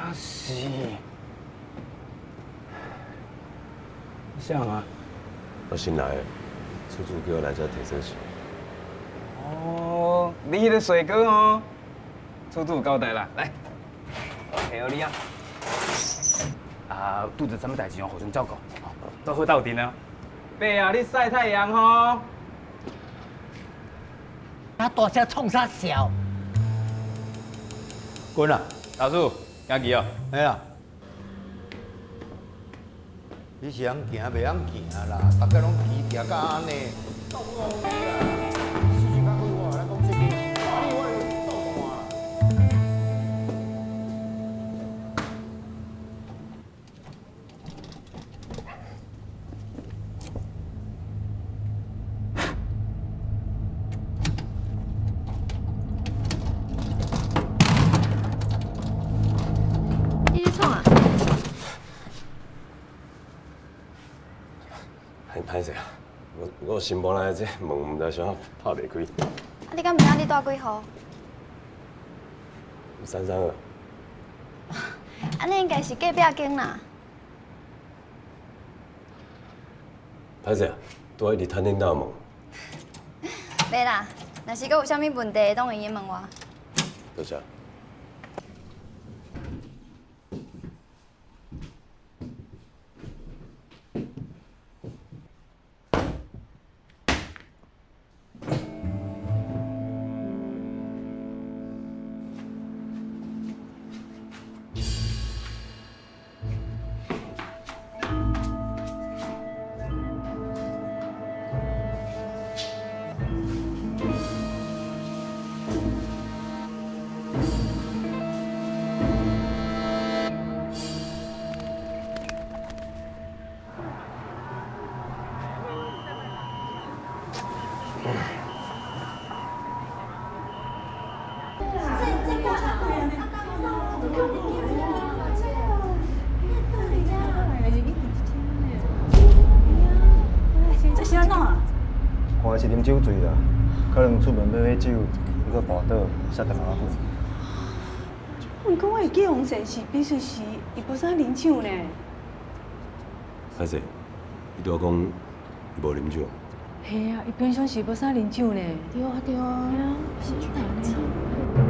啊是。你啥啊？我新來的，厝主叫我來遮提鎖匙。哦，你彼个帥哥哦，厝主有交代啦，來，提予你啊。啊，拄著啥物代誌哦，互相照顧，做伙鬥陣啊。伯啊，你曬太陽吼。他大聲創啥笑？滾啦！老師，行去哦。哎呀，你是曉行袂曉行啦？大家攏騎行到按呢，鬥戇啦！事情較開我來講這個，你我來鬥看啦。你咧創啊？歹勢啊，我新搬來這門毋知啥拍袂開。啊，你敢毋知影你蹛幾號？332。按呢應該是隔壁間啦。歹勢啊，拄仔一直趁恁兜問。袂啦，若是閣有啥物問題，攏會用問我。多謝。這是按怎？看是啉酒醉啦，可能出門欲買酒，伊閣跋倒，摔斷喉骨。毋過我會記王先是平常時伊無啥啉酒呢。歹勢，伊拄仔講伊無啉酒。嘿啊，伊平常時無啥啉酒呢。對啊對啊，是按呢。